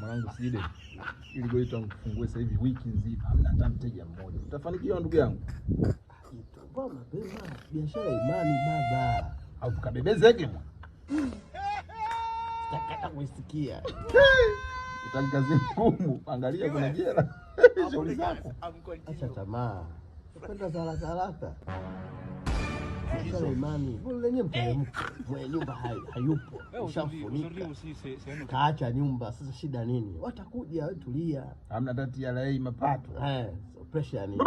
Mwanangu Side, ili goli tangu tufungue sasa hivi wiki nzima hamna hata mteja mmoja. Utafanikiwa ndugu yangu? Itoboa mapema, biashara imani baba. Au tukabebe zege mwa? Sitakata kuisikia. Utaki kazi ngumu, angalia kuna jela. Shughuli zako. Acha tamaa. Kwenda za haraka haraka. Biashara imani. Mbona lenyewe mteremko? Mwenye nyumba hayupo. Ushamfunika. Kaacha nyumba, sasa shida nini? Watakuja, wewe tulia. Hamna hata TRA mapato. Eh, so pressure ni.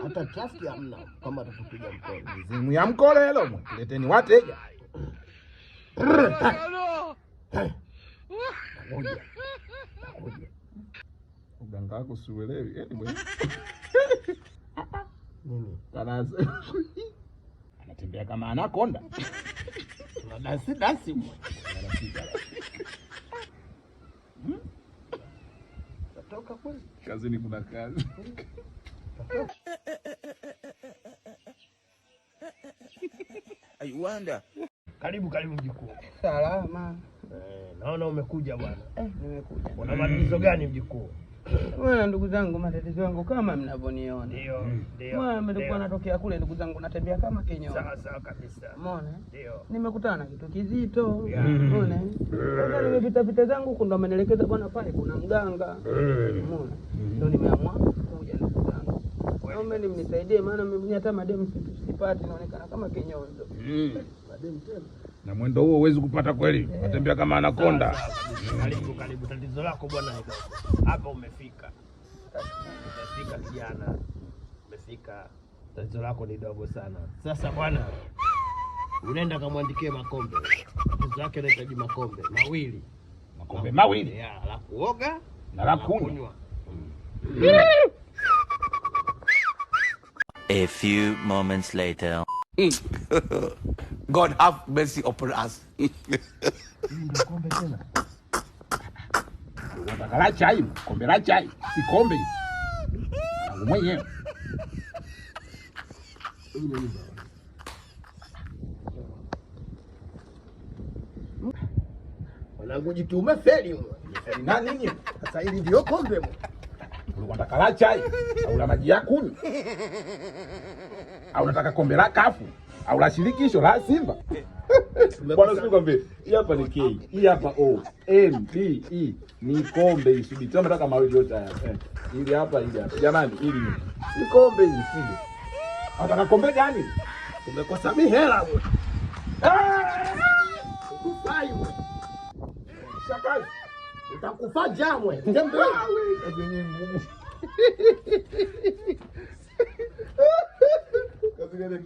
Hata trafiki hamna kama atatupiga mkono. Mizimu ya mkolelo mwe. Leteni wateja. Nakuja. Nakuja. Uganga wako siuelewi. Anyway. Nini? Tanasa. Anatembea kama anakonda. Tuna dansi dansi mwe. Natoka kweli. Kazini kuna kazi. I wonder. Karibu karibu mjukuu. Salama. Eh, naona umekuja bwana. Eh, nimekuja. Una matatizo gani mjukuu? Bwana, ndugu zangu, matatizo yangu kama mnavyoniona. Ndio, ndio. Bwana, nilikuwa natokea kule ndugu zangu, natembea kama kinyonga. Sawa sawa kabisa. Umeona? Ndio. Nimekutana na kitu kizito. Yeah. Umeona? Sasa nimepita pita zangu huku ndo amenielekeza bwana, pale kuna mganga. Umeona? Ndio nimeamua kuja ndugu zangu. Naombeni mnisaidie, maana mimi hata mademu sipati, naonekana kama kinyonzo. Mademu tena. Na mwendo huo huwezi kupata kweli. Natembea kama anakonda. Sawa, sawa kabisa. Karibu karibu. Tatizo lako bwana ni dogo. Hapa umefika. Umefika kijana. Umefika. Tatizo lako ni dogo sana. Sasa bwana, unaenda kamwandikie makombe. Tatizo lake linahitaji makombe mawili. Makombe mawili Ya, la kuoga na la kunywa. A few moments later. God have mercy upon us. Ndio kombe tena. Unataka la chai, kombe la chai, si kombe. Mwanangu mwenyewe. Mwanangu jitume feli mwe. Feli na nini? Sasa hili ndio kombe mwe. Ulikuwa unataka la chai au la maji ya kunywa? Au unataka kombe la kafu au la shirikisho la Simba? Bwana, sio kwambie, hii hapa ni K, hii hapa O, M, B, E ni kombe hii subiri. Tena nataka mawili yote haya. Eh, hili hapa, hili hapa. Jamani, hili ni. Ni kombe hii sije. Unataka kombe gani? Umekosa mihela mwe. Ukufai mwe. Shakazi. Utakufa jamwe. Tembe. Kazi yenyewe ngumu. Kazi gani?